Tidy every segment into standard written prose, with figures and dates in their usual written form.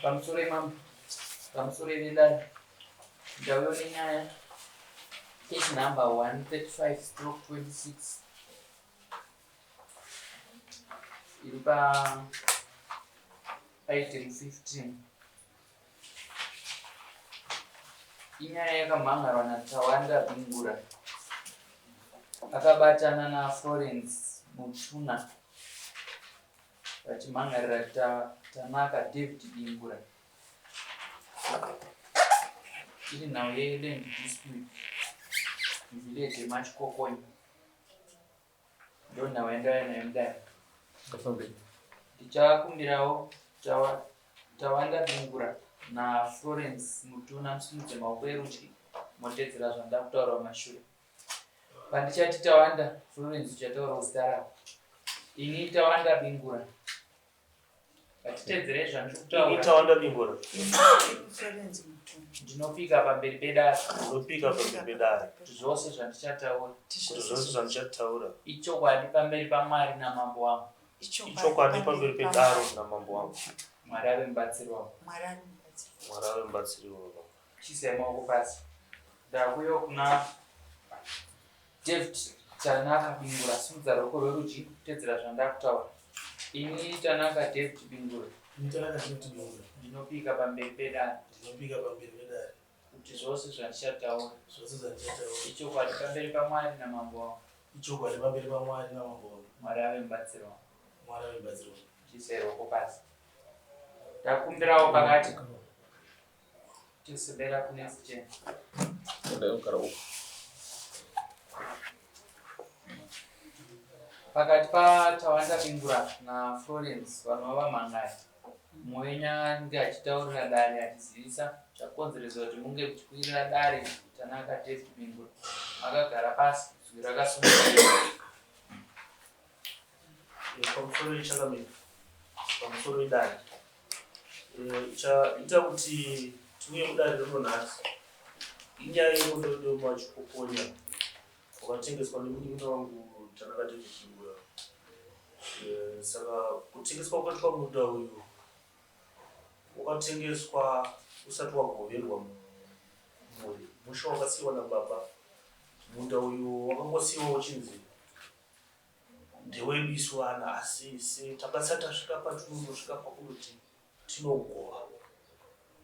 Pamusoro imambo, pamusoro vedare, ndauya nenyaya case number 135 stroke 26 iri pa item 15. Inyaya yakamhan'arwa naTawanda Bingura akabatana naFlorence Mutuna vachimhan'arira Tanaka David Bingura. Iri nhau yeland dispute muvillage yeMachikokonyi. Ndonhau yandauya nayo mudare. Ndichakumbirawo Tawanda Bingura naFlorence Mutuna musimudze maoko erudyi motedzera zvandakutaura kumashure. Pandichati Tawanda, Florence uchataura zita rako. Ini Tawanda Bingura. Ngatitedzerei zvandiri kutaura. Ini Tawanda Bingura. Ndinopika pamberi pedare. Ndinopika pamberi pedare. Kuti zvose zvandichataura. Kuti zvose zvandichataura. Ichokwadi pamberi paMwari namambo wangu. Ichokwadi pamberi pedaro namambo wangu. Mwari ave mubatsiri wangu. Mwari ave mubatsiri wangu. Chiisai maoko pasi. Ndakuyo kuna David Tanaka Bingura, simudza ruoko rwerudyi kutedzera zvandakutaura. Ini Tanaka David Bingura. Ini Tanaka David Bingura. Ndinopika pamberi pedare. Ndinopika pamberi pedare. Kuti zvose zvandichataura. Zvose zvandichataura. Ichokwadi pamberi paMwari namambo wangu. Ichokwadi pamberi paMwari namambo wangu. Mwari ave mubatsiri wangu. Mwari ave mubatsiri wangu. Chiisai ruoko pasi. Ndakumbirawo pakati. Tisebera kune chena. Pakati paTawanda Bingura naFlorence vanova vamhan'ari, mumwe wenyu ange achitaurira dare achizivisa chakonzeresa kuti munge muchikwirira dare Tanaka David Bingura makagara pasi zwi rakasumuka. Pamusoro yechakamira, pamusoro yedare. Chaita kuti tiuye kudare rino nhasi inyaya yemunda wedu wemaChikokonya wakatengeswa nemunin'ina wangu Tanaka David Chingura. Saka kutengeswa kwakaitwa munda uyu wakatengeswa usati wagoverwa mhuri. Musha wakasiiwa nababa. Munda uyu wakangosiiwa uchinzi Ndewedu isu vana asi se takasati tasvika patinonosvika pakunoti tinogova.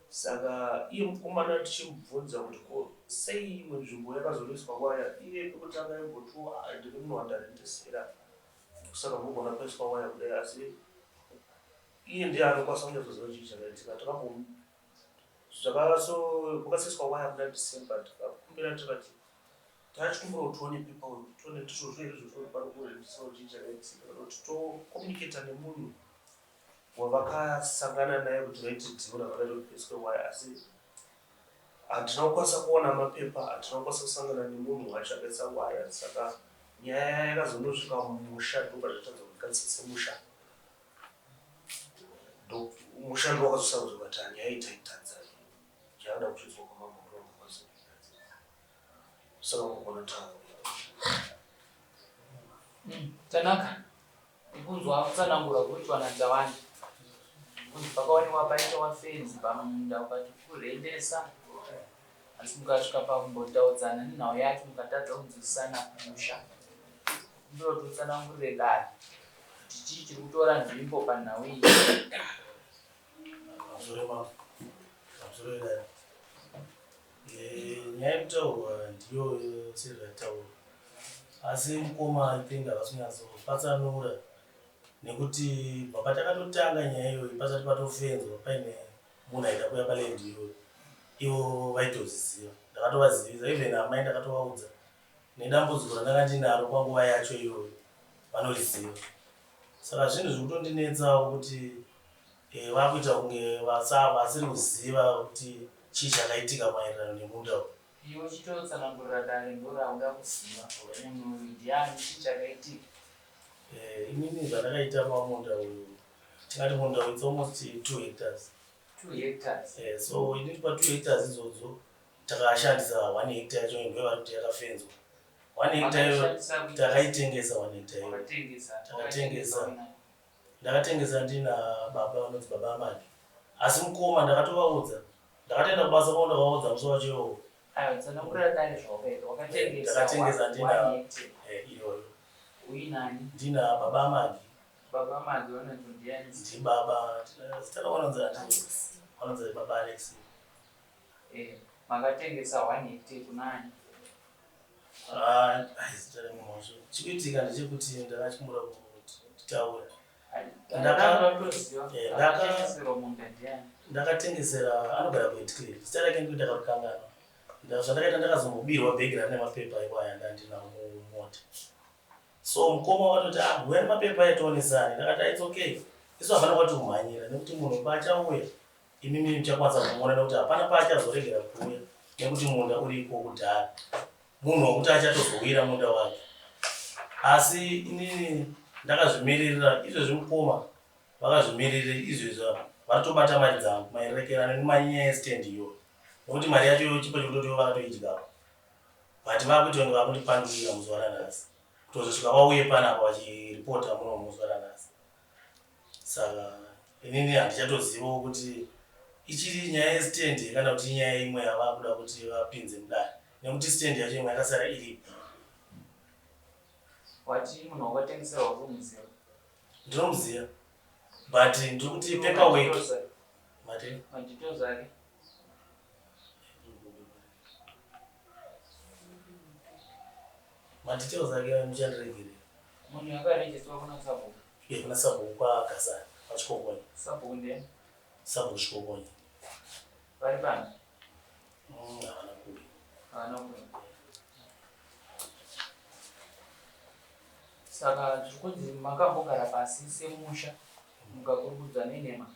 Saka iye mukomana tichimubvunza kuti ko sei imwe nzvimbo yakazonoiswa waya iye pekutanga aimbotiwo ah ndine munhu wandarendesera saka murikuona paiswa waya kudai asi iye ndiye anokwanisa kunyatsoziva chii chakaitika. Takambo zvakaso pakasaiswa waya muna December takakumbira tikati Tachikumbira kuti tione pepa uyu tione ndizvozvo here izvozvo pari kurendesa kuti chii chakaitika kana kuti tocommunicata nemunhu wavakasangana naye kuti vaite deal ravakaita kuti paiswe waya asi hatina kukwanisa kuona mapepa hatina kukwanisa kusangana nemunhu wacho akaisa waya saka nyaya yakazonosvika mumusha ndopazvatadza kugadzisa semusha musha ndowakazosarudza ukati nyaya iyi taitadza yaada kusvitswa kwamambo ndowakakwanisa kuigadzirisa Saka mugona taura. Tanaka, ndikunzwa kutsanangura kuitwa naTawanda. Kunzi pakaonekwa paitwa fenzi pamunda ukati kurendesa asi mukasvika pakumbotaudzana nenhau yacho mukatadza kunzwisisana kumusha. Kumbira kuti utsanangurire dare kuti chii chiri kutora nzvimbo panhau iyi. Pamusoro mambo. Pamusoro vedare. Nyaya yekutaurwa ndiyoyo sezvataurwa asi mukoma I think havasi kunyatsopatsanura nekuti kubva patakatotanga nyaya iyoyi pasati patofenzwa paine munhu aida kuuya paland iyoyo ivo vaitozviziva ndakatovazivisa even amai ndakatovaudza nedambudziko randanga ndinaro panguva yacho iyoyo vanoriziva saka zvinhu zviri kutondinetsawo kuti Eh, vakuita kunge vasiri kuziva kuti chii chakaitika maererano nemunda uyu. Iwe chitotsanangurira dare ndorauda kuziva munhu uyu ndiani chii chakaitika. Eh, inini zvandakaita pamunda uyu tingati munda uyu it's almost 2 hectares. 2 hectares. Eh, so inini pa 2 hectares idzodzo takashandisa 1 hectare yacho ndiyo vari kuti yakafenzwa. 1 hectare iyo takaitengesa 1 hectare iyo. Takatengesa. Ndakatengesa ndina baba vanonzi baba Amadi. Asi mukoma ndakatovaudza, ndakatoenda kubasa kwavo ndakavaudza musi wacho iwowo. Aiwa, tsanangurira dare zvawakaita. Wakatengesa Ndakatengesa ndina one hectare. Iyoyo. Uinani? Ndina baba Magi. Baba Magi vanonzi ndiani? Ndibaba, zita ravo vanonzi Alex. Vanonzi baba Alex. Makatengesa one hectare kuna ani? Ah, ai, zita remunhu wacho. Chikuitika ndechekuti ndakachimura kuti nditaure. Ndakatoziva. Ndakatengeserwa munda ndiani? Ndakatengesera anogara kuEdcliff. Zita rake ndikuti ndakarikanganwa. Zvandakaita ndakazombobirwa bhegi rane mapepa iwaya ndandinawo mumota. So mukoma wakatoti ah, uya nemapepa aya tionesane. Ndakati ah, it's okay. Isu hapana kwati kumhanyira nekuti munhu paachauya imimi muchakwanisa kumuona nekuti hapana paachazoregera kuuya nekuti munda uriko kudhara. Munhu wekuti achatozowira munda wake. Asi inini ndakazvimiririra izvezvi mukoma vakazvimiririra izvezvi apa varitobata mari dzangu maererano nemanyaya estand iyoyo nekuti mari yacho iyo chipo chekutoti ivo vakatoidyawo but vakuita kunge vakundipandukira muzuva ranhasi kutozosvika vauye panapa vachiripota muno muzuva ranhasi. Saka inini handichatozivawo kuti ichiri nyaya yestand kana kuti inyaya imwe yavakuda kuti vapinze mudare nekuti stand yacho imwe yakasara iripo. Wati munhu wakatengeserwa uri kumuziva? Ndinomuziva but ndiri kuti paperwork. Mati? Madetails ake. Madetails ake muchandiregerera. Munhu akaregisterwa kuna sabhuku. Iye kuna sabhuku kwaGasani paChikokonyi. Sabhuku ndiani? Sabhuku Chikokonyi. Vari pano? Havana kuuya. Havana kuuya. Saka zviri kunzi makambogara pasi semusha mukakurukudzana nenhema?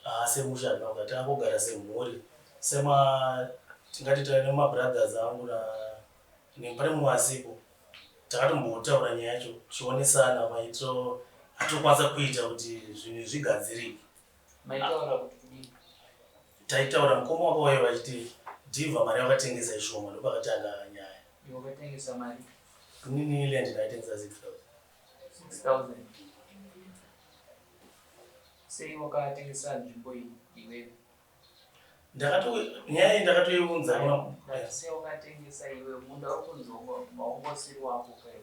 Ah, semusha hatina kugara, takangogara semhuri. Sema tingati taive nemabrothers angu na pane mumwe asipo. Takatombotaura nyaya yacho tichionesana maitiro atokwanisa kuita kuti zvinhu zvigadzirike. Maitaura kuti kudii? Taitaura mukoma wako waiva vachiti Diva mari yakatengesa ishoma ndopakatanga nyaya. Iwe wakatengesa mari? Inini land ndaitengesa 6000. 6000. Sei wakatengesa nzvimbo iyi iwewe? Ndakato nyaya iyi ndakatoiunza kuna Sei wakatengesa iwe munda uri kunzi waungosiri wako kai?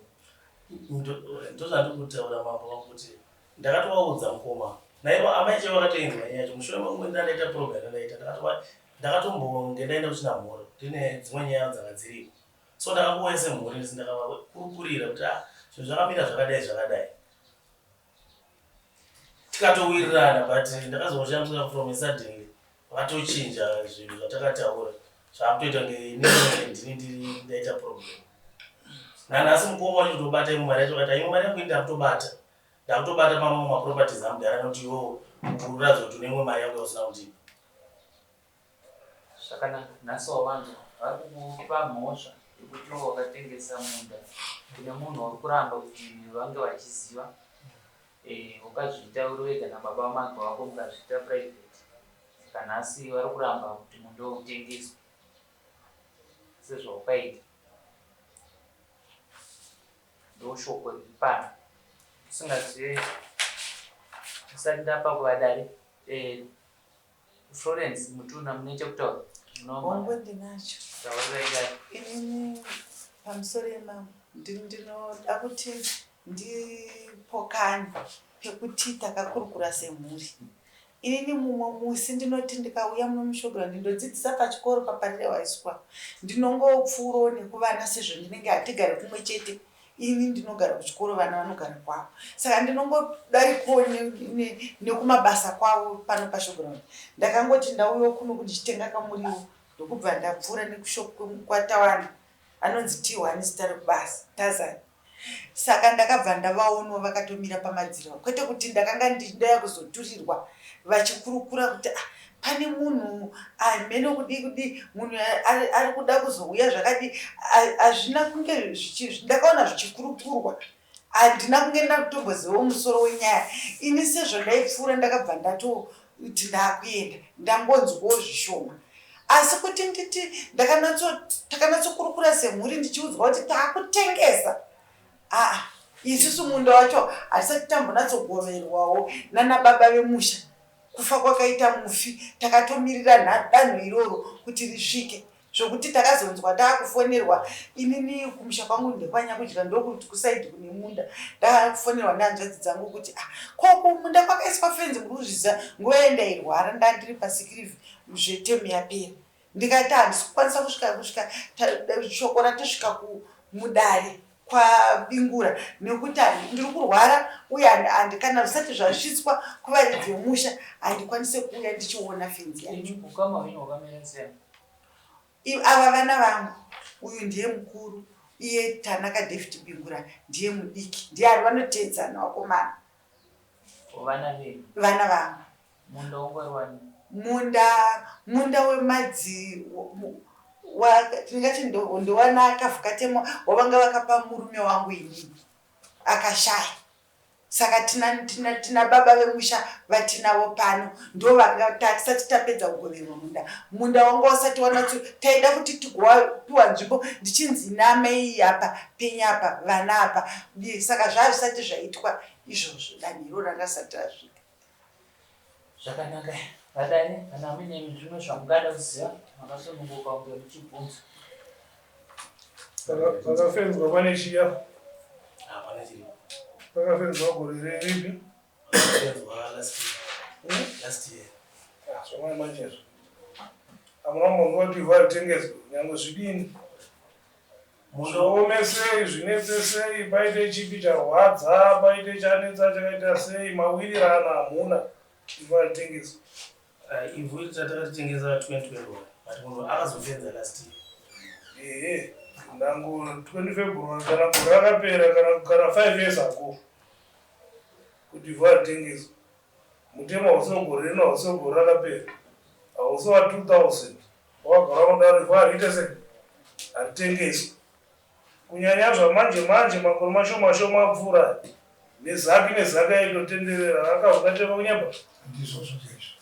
Ndozvandiri kutaura mambo vangu kuti ndakatovaudza mukoma naivo amai chaivo vakatoinzwa nyaya yacho mushure mekunge ndandaita program yandaita ndakatova ndakatombonge ndaenda kuchinamhoro ndine dzimwe nyaya dzanga dziriko so ndakangouya semhuri ndisi ndakavakurukurira kuti ah zvinhu zvakamira zvakadai zvakadai tikatowirirana but ndakazoshamisika from suddenly vatochinja zvinhu zvatakataura zvakutoita kunge inini ndini ndiri ndaita problem nanhasi mukoma wacho kutobata imwe mari yacho kati imwe mari yangu ini ndakutobata ndakutobata mamwe maproperties amudhara nekuti iwewo ukuratidza kuti une imwe mari yangu yausina kundipa. Zvakanaka, nhasi wavanzwa vari kukupa mhosva yekuti iwe wakatengesa munda kune munhu wauri kuramba kuti vange vachiziva. Wakazviita uri wega nababa vamagwa vako mukazviita private. Saka nhasi vari kuramba kuti munda utengeswe sezvawakaita. Ndoshoko riri pano. Usingazive usati ndapa kuvadare. Florence Mutuna mune chekutaura? Hongu ndinacho. Taurirai dare. Inini pamusoro yemambo ndinoda kuti ndipokane pekuti takakurukura semhuri. Inini mumwe musi ndinoti ndikauya muno muShogran ndindodzidzisa pachikoro paParirewa High Ndinongopfuurawo nekuvana sezvo ndinenge hatigare kumwe chete. Ini ndinogara kuchikoro vana vanogara kwavo. Saka ndinongodarikawo nekumabasa kwavo pano paShowground. Ndakangoti ndauyawo kuno ndichitenga kamuriwo ndokubva ndapfuura nekushop kwaTawana anonzi T1 zita rekubasa, Tarzan. Saka ndakabva ndavaonawo vakatomira pamadziro kwete kuti ndakanga ndaya kuzoturirwa vachikurukura kuti ah, pane munhu amheno kudii kudii munhu ari kuda kuzouya zvakadii hazvina kunge ndakaona zvichikurukurwa handina kunge ndakutombozivawo musoro wenyaya ini sezvo ndaipfuura ndakabva ndatoti ndakuenda ndangonzwawo zvishoma asi kuti nditi takanatsokurukura semhuri ndichiudzwa kuti taakutengesa aa isusu munda wacho hatisati tambonatsogoverwawo nana baba vemusha. Kufa kwakaita mufi takatomirira danho iroro kuti risvike zvokuti takazonzwa taakufonerwa inini kumusha kwangu ndekwanyakudya ndokuti kusaidi kune munda ndakufonerwa nehanzvadzi dzangu kuti ah, ko kumunda kwakaiswa fenzi muri kuzviziva nguva yendairwara ndandiri pasikirivhi zvetemu yapera ndikati handisi kukwanisa kusvika kusvika shoko ratosvika kumudare kwabingura nekuti ndiri kurwara uye kana zvisati zvasvitswa kuvaridzi vemusha handikwanise kuuya ndichiona fenzi yacho ava vana vangu uyu ndiye mukuru iye tanaka david bingura ndiye mudiki ndiye ari vanoteedzana vakomana vana vangu Munda wangwariwani? Munda munda wemadzi tingati ndowana kavhukatemo wavanga vakapa murume wangu inini akashaya saka tina, tina, tina baba vemusha vatinavo pano ndovanga tisati tapedza kugoverwa munda munda wanga usati wanatso taida kuti tigopiwa nzvimbo ndichinzi namai apa penya apa vana apa saka zvaa zvisati zvaitwa izvozvo danho iro ranga risati rasvika Zvakanaka vadai kana muine zvimwe zvamungada kuziva makasununguka kunge muchibvunza. Pakafenzwa pane chiya. Hapana chiripo. Pakafenzwa gore reripi? Pakafenzwa last year. Hmm? Last year. Ah, zvamai manje izvo. Hamuna kumbonzwa kuti ivhu haritengeswe nyangwe zvidini. Zviome sei, zvinetse sei, paite chipi charwadza, paite chanetsa chakaita sei, mawirirana hamuna, ivhu haritengeswi. Uh, ivhu iri takaritengesa 2021 but munhu akazopedza last year. Ehe, ndangu 20 February kana gore rakapera kana kana 5 years ago kuti ivhu haritengeswi. Mutemo hausi wegore rino, hausi wegore rakapera, hausi wa 2000 Wagara kudaro ivhu hariite sei? Haritengeswi. Kunyanya zvamanje manje makore mashoma shoma apfuura aya. Nezaki nezaki aitotenderera akabva katema kunyeba. Ndizvozvo chaizvo.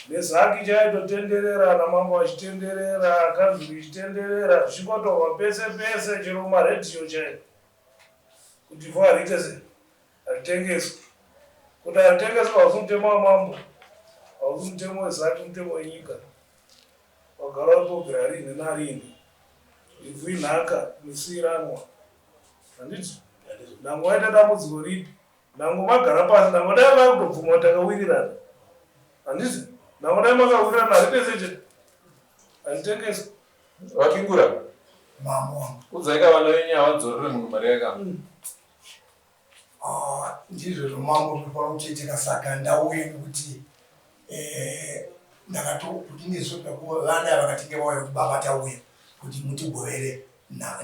Nezaki chaitotenderera ana mambo achitenderera kanzuru ichitenderera zvichingotorwa pese pese chero kumaredhiyo chaiyo kuti ivhu hariite sei? Haritengeswi. Kuti haritengeswi hausi mutemo wamambo, hausi mutemo weZACC, mutemo wenyika. Wagara uripo kubvira rinhi narinhi. Ivhu inhaka inosiiranwa. Handiti? Nangwe waita dambudziko ripi, nangwe magara pasi, nangwe dai vakutobvuma kuti takawirirana. Handiti? Nangwe dai makawirirana haritese chete. Haritengeswi. Vapingura. Mambo wangu. Udzai ka vana venyu havadzorere munhu mari yake. Ah, ndizvo zvomambo zvinofanira kutoitika saka ndauye nekuti eh, ndakato kuti ndizvo vana vakatinge vauya kuti baba tauya kuti mutigovere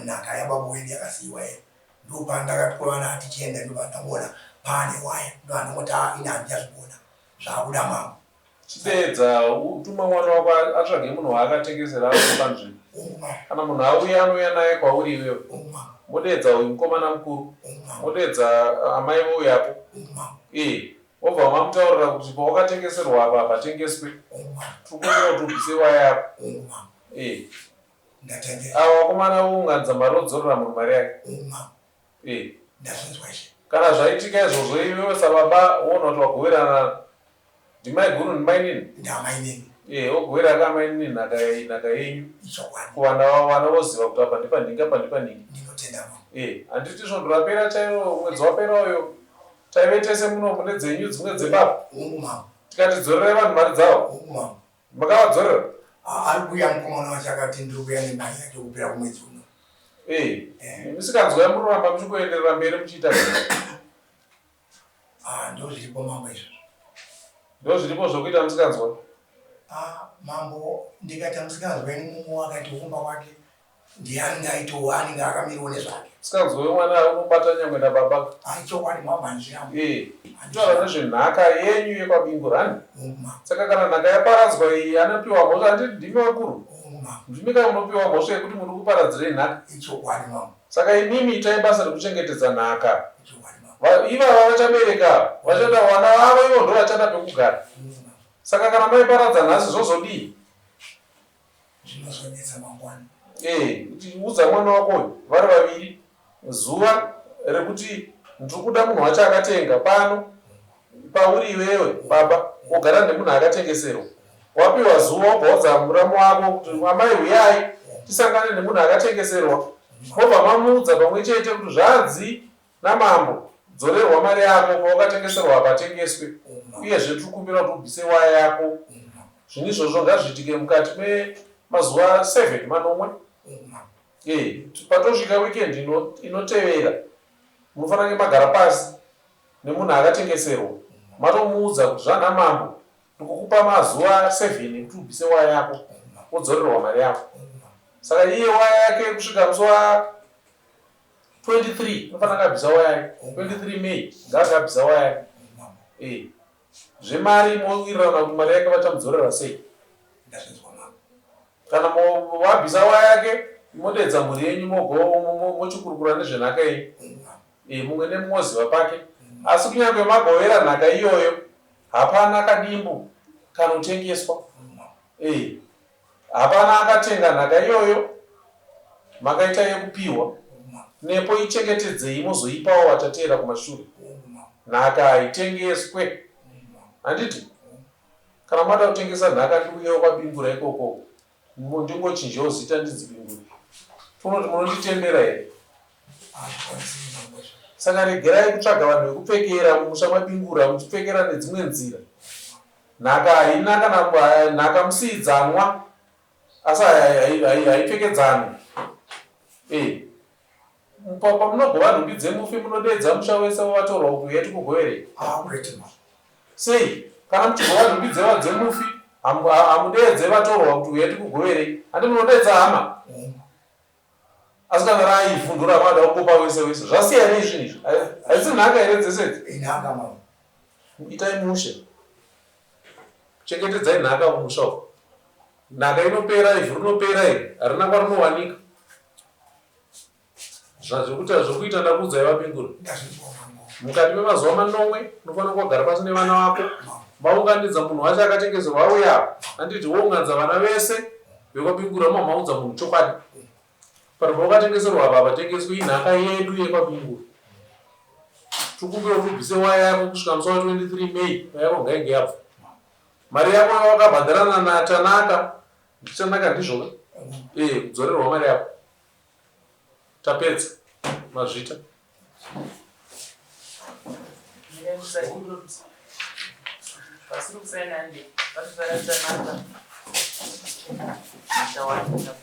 nhaka yababa wedu yakasiyiwa here ndopandakati kwevana atichienda ndopandangoona paane waya ndoandangoti ah, ini handichazvigona zvakuda mambo Chideedza utuma mwana wako atsvage munhu waakatengesera akupa nzvimbo. Kana munhu auya anouya naye kwauri iwewe. Modeedza uyu mukomana mukuru. Modeedza amai vouyapo. Eh, wobva mamutaurira kuti pawakatengeserwa apa hapatengeswe. Tiri kukumbira kuti ubvise waya apo. Eh. Ava vakomana vounganidza mari vodzorera munhu mari yake. Eh. Ndazvinzwa izvi. Kana zvaitika izvozvo iwewe sababa woona kuti wagoverana ndimaiguru ndimainini? Ndamainini. Eh, wogovera kamainini nhaka nhaka yenyu. Ichokwadi. Kuvana vavo vana voziva kuti apa ndipanhingi apa ndipanhingi. Ndinotenda mama. Eh, handiti svondo rapera chairo mwedzi wapera uyo taive tese muno mune dzenyu dzimwe dzebaba. Hongu mama. Tikati dzorerai vanhu mari dzavo. Hongu mama. Makavadzorera? Ari kuuya mukomana wacho akati ndiri kuuya nemari yake kupera kumwedzi uno. Eh, eh. Misikanzwa yamuroramba muchingoenderera mberi muchiita Ah, ndo zviripo mambo izvozvo. Ndo zviripo zvokuita musikanzwa? Ah, mambo ndikaita musikanzwa ini mumwe wakati kumba kwake Ndiani aitowo anenge akamiriwo nezvake. Sikanzwa wemwana unobata nyangwe nababa. Ai chokwadi mwabhanzviramo. Eh. Taura nezvenhaka yenyu yekwaBingurani. Saka kana nhaka yaparadzwa iyi anopiwa mhosva handiti ndimi vakuru. Ndimi ka munopiwa mhosva yekuti muri kuparadzirei nhaka. Ichokwadi mama. Saka imimi itai basa rekuchengetedza nhaka. Ivava vachabereka vachada vana vavo ivo ndo vachada pekugara. Saka kana maiparadza nhasi zvozodii? Zvinozonetsa mangwana. Eh, kuti udza mwana wako uyu vari vaviri zuva rekuti ndiri kuda munhu wacho akatenga pano pauri iwewe baba wogara nemunhu akatengeserwa wapiwa zuva wobva waudza muramu wako kuti amai huyai tisangane nemunhu akatengeserwa mobva mamuudza pamwe chete kuti zvanzi namambo dzorerwa mari yako pawakatengeserwa hapatengeswe uyezve tiri kumbira kuti ubvise waya yako zvinhu izvozvo ngazviitike mukati memazuva 7 manomwe Eh, patosvika weekend inotevera munofanira kunge magara pasi nemunhu akatengeserwa matomuudza kuti zvana mambo ndikukupa mazuva 7 ekuti ubvise waya yako wodzorerwa mari yako saka iye waya yake kusvika musi wa 23 unofanira kunge abvisa waya yake 23 May ngaange abvisa waya yake eh zvemari mowirirana kuti mari yake vachamudzorera sei Kana wabvisa waya yake modeedza mhuri yenyu mochikurukura nezvenhaka yenyu eh, mumwe nemumwe oziva pake asi kunyange magovera nhaka iyoyo hapana kadimbu kanotengeswa eh, hapana akatenga nhaka iyoyo makaita yekupiwa nepo ichengetedzei mozoipawo vachateera kumashure nhaka haitengeswe handiti Kana mada kutengesa nhaka ndiuyewo kwaBingura ikoko ndingochinjawo zita ndinzi Bingura. Tonoti munonditendera here? Saka regerai kutsvaga vanhu vekupfekera mumusha maBingura muchipfekera nedzimwe nzira. Nhaka haina kana nhaka musiidzanwa asi haipfekedzanwi. Eh. Pamunogova nhumbi dzemufi munodeedza musha wese wevatorwa kuti huyai tikugoverei? Ah, kwete ma. Sei? Kana muchigova nhumbi dzeva dzemufi hamudeedze vatorwa kuti huyai tikugoverei. Handi munodeedza hama? Asi kana raivhu ndoramada kungopa wese wese. Zvasiyanei zvinhu izvi? Haisi nhaka here dzese idzi? Inhaka mama. Itai mushe. Chengetedzai nhaka mumusha uko. Nhaka inopera, ivhu rinopera iri, harina kwarinowanika. Zvazvekuita zvokuita ndakuudzai vaPingura. Mukati memazuva manomwe unofanira kugara pasi nevana vako maunganidza munhu wacho akatengeserwa auya apa handiti wounganidza vana vese vekwaPingura mamaudza munhu chokwadi pano pawakatengeserwa apa hapatengeswi inhaka yedu yekwaPingura tikumbira kuti ubvise waya yako kusvika musi wa 23 May waya yako ngainge yabva mari yako yawakabhadharana naTanaka Ndichanaka ndizvo ka? Eh, kudzorerwa mari yako. Tapedza. Mazvita. Vasiri kusaina ndi, vatosara Tanaka. Tawanda.